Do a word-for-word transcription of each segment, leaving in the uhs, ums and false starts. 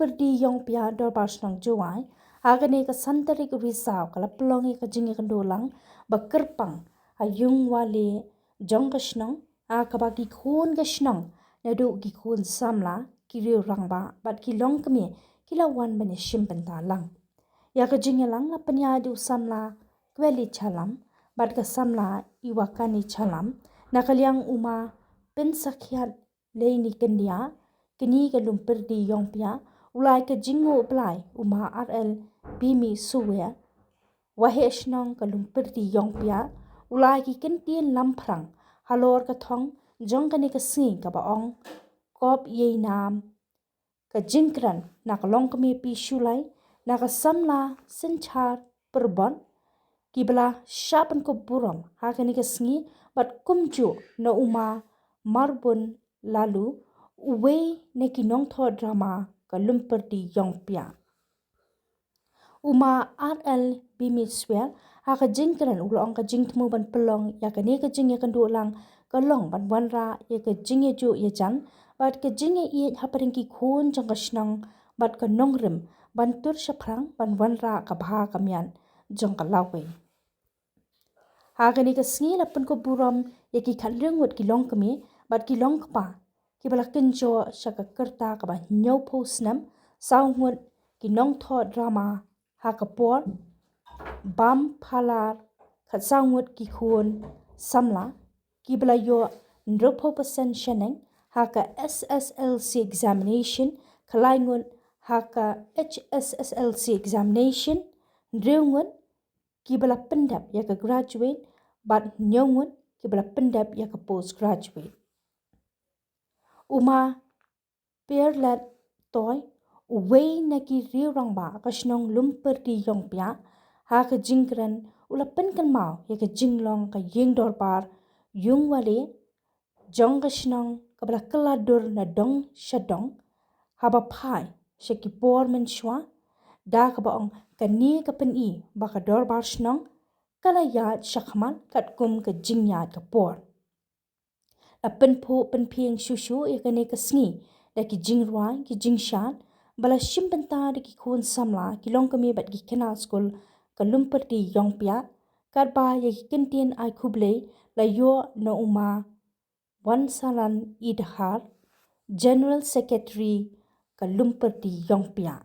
Pyrdi Ïongpia Dorbar Shnong Jowai, ha kane ka san tarik Risaw ka la pynlong ïa ka jingïakynduh lang ba kyrpang ha ïung wali jong ka shnong, ha kaba ki khun ka shnong naduh ki khun samla, ki riew rangbah bad ki longkmie ki la wan ban ïashim bynta lang. Ïa ka jingïalang la pynïaid da u samla Kweli Chalam bad ka samla Iwakani Chalam, na ka liang u ma Pynsakhiat Leini Kyndiah, kane ka Lum Pyrdi Ïongpia u la ai ka jingnguh blai, u ma R L Bimi Suwer, waheh shnong ka Lum Pyrdi Ïongpia u la ai ki kyntien lamphrang halor ka thong jong kane ka sngi kaba ong Kop Ïeinam ka jingkren na ka longkmie Pi Shullai, na ka samla Synshar Pyrbon, kiba la shah pynkup burom ha kane ka sngi bad kumjuh na u ma Marbun Laloo, uwei na ki nongthoh drama ka Lum Pyrdi Ïongpia. U ma R L Bimi Suwer ha ka jingkren u la ong ka jingthmu ban pynlong ïa kane ka jingïakynduh lang ka long ban wanrah ïa ka jingïajuh ïajan bad ka jingïaieit hapdeng ki khun jong ka shnong bad ka nongrim ban tur shaphrang ban wanrah ka bha ka miat jong ka lawei. Ha kane ka sngi la pynkup burom ïa ki khathynriew ngut ki longkmie bad ki longkpa kiba la kynjoh sha ka rta kaba hynñiewphew snem, saw ngut ki nongthoh drama ha ka por bam phalar, khatsaw ngut ki khun samla kiba la ïoh hynriewphew percent shaneng ha ka S S L C examination, khatlai ngut ha ka H S S L C examination, hynriew ngut kiba la pyndep ïa ka graduate bad hynñiew ngut kiba la pyndep ïa ka post graduate. U ma Pierlet Toi, uwei na ki riew rangbah ka shnong Lum Pyrdi Ïongpia, ha ka jingkren u la pynkynmaw ïa ka jinglong ka ïing dorbar ïung wali jong ka shnong kaba la kylla dur na dong sha dong haba phai sha ki por mynshuwa, da kaba ong kane ka pyni ba ka dorbar shnong ka la ïaid shakhmat katkum ka jingïaid ka por. La pynphuh pynphieng shuh shuh ïa kane ka sngi da ki jingrwai, ki jingshad ba la shim bynta da ki khun samla, ki longkmie bad ki khynnah skul ka Lum Pyrdi Ïongpia, katba ïa ki kyntien ai khublei la ïoh na u ma Wansalan Idhar, General Secretary ka Lum Pyrdi Ïongpia.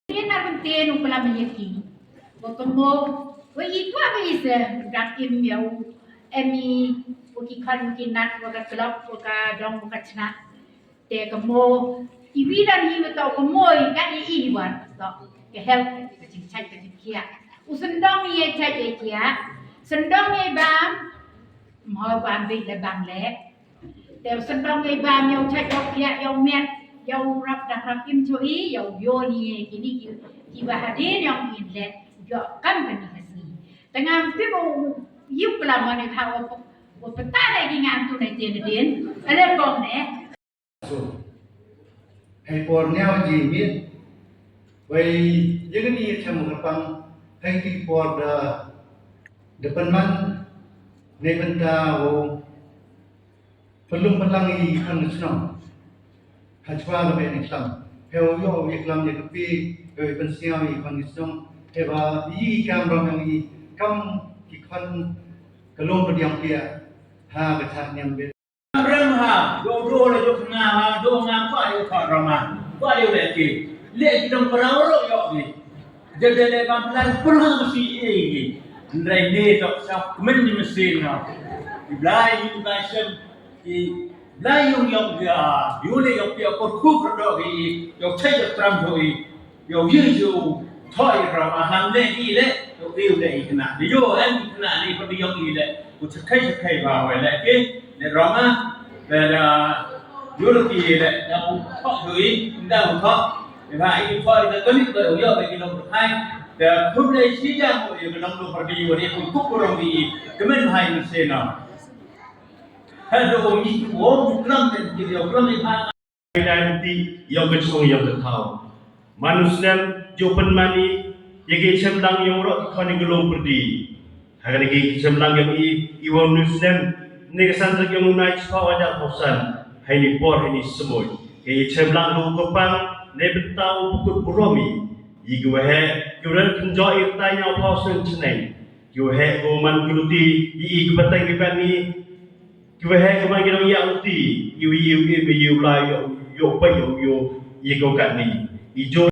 Kin ar kin tien u klam ïa ki. Ba ka mo, wa i kwa ba i se, dak im ïa u, em i, wa ki khan, wa ki nat, wa ka klop, wa ka dong, wa ka chnat. Te ka mo, i wi dar i wa to, ka mo i ka i i wan, to, ka help, ka jingchait, ka jingkhiah. U sendong i chait i khiah, sendong i bam, mo bam bit le bang le. Te u sendong i bam, ïa u chait, ïa u khiah, ïa u miat, ïa u rap dak rap im cho i, ïa u ïoh ni, kini ki, ki ba hadien ïa u in le, ïoh kam kani ka sngi. Te ngam tip u, ïa u klam mane ha u, u pynta le ki ngam tu ne tien tien, ale bong ne. So, hei por ñiaw ji miet, wei ïa kani ïa chem kyrpang, hei ki por da, da pynman, ne bynta wow pynlum pynlang ïa i khon ka shnong. Hashwa ka beh ni klam. Hei wow ïoh ïa klam ïa ka pi, hei wow pynsñiaw ïa i khon ka shnong. Hei ba i kam ram ïa i kam ki khon ka lum pdiang pia. Ha ka thah ñiam bit. Abraham ha, do do la jok nga ha, do nga kwa ïa kwa rama. Kwa ïa le ki. Le ki dong para ro ïa ki. Jadi le bang plan pura mesti ïa ki. Ndrai ne tok sa kmen ni mesti nga. Blai ïa ka sem, i blai ïa ïa ïa ïa le ïa pia por khu kro do i ïa chai ïa tram do i ïa ïa ïa tho i ra ma ham le i le ïa i le i kena ïa en kena ni pa ïa i le ku chakai chakai ba wa le ke le ra ma le da ïa le ki le da u tho do i da u tho. Ba i tho i da kani da ïa ba ki long hai da khum le shi ja mo ïa ka long do pa ïa ïa ku ku rong i kemen hai na se na. Hado mi wong klam den ki dio klam ni ha. Dai ti ïong ka chung ïong ka thau. Manu snem jo pen mani ïa ki chem lang ïong ro ki khon ïa ka long perdi. Ha ka ki chem lang ïong i i wong nu snem ne ka san tek ïong nai chwa wajar hosan. Hai ni por hai ni semoi. Ki chem lang lu ko pang ne betau bukut buromi. I ki wahe ki ren kenjo i tai nyau pau sen cheneng. Ki wahe ko man ki luti i i ki batang ki bani. Ki wahe ko man ki dong ïa luti i i i i i la ïo ïo pa ïo ïo i ko kat ni. I jo